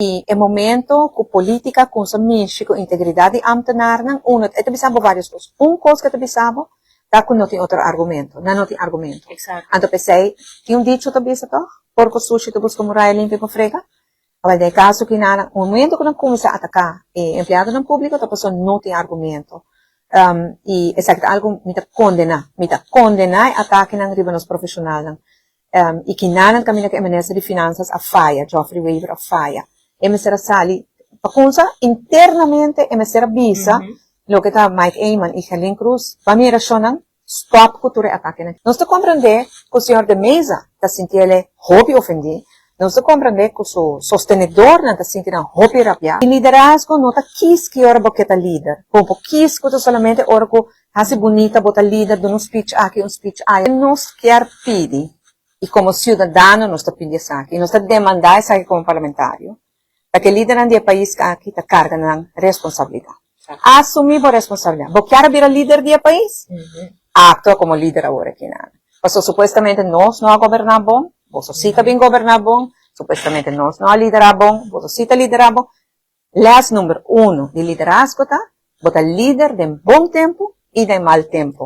I e momento ku polítika kuminsá mishi ku integridat di ambtenarnan, uno, e ta bisa bo vários kos. Un kos ku e ta bisa bo ta ku no tin otro argumento, nan no tin argumento. Anto p'esei tin un dicho ta bisa tòg, Porko sushi ta buska muraya limpi pa frega. Awor den e kaso ki nan, momento ku nan kuminsá ataká e empleadonan públiko ta pasobra no tin argumento. I esaki ta algu mi ta kondená. Mi ta kondená e atakenan riba nos profeshonalnan. I kinanan kaminda ku e minister di Finansas a faya, Geoffrey Wever a faya. E mester a sali pa kunsa internamente e mester a bisa loke ta Mike Eman i Gerlin Cruz pa mira shonnan stòp ku tur e atakenan. Nos ta komprendé ku señor De Meza ta sintiele hopi ofendí, nos ta komprendé ku su sostenedornan ta sinti nan hopi rabiá. E liderazgo no ta kis ki ora bo ke ta lider. Bo por kis ku ta solamente ora ku Hasi bunita bo ta lider duna un speech aki un speech aya. Nos kier pidi y como ciudadano nos ta pidi esaki y nos ta demanda esaki como parlamentario pa ke lidernan di e pais aki ta carga nan responsabilidad. Asumi bo responsabilidad. Bo kier a bira lider di e pais? Actua como lider awor aki nan. Pasobra supuestamente nos no a goberna bon, boso si ta bin goberna bon, supuestamente nos no a lidera bon, boso si ta lidera bon. Les number uno di liderazgo ta, bo ta lider den bon tempu i den mal tempu.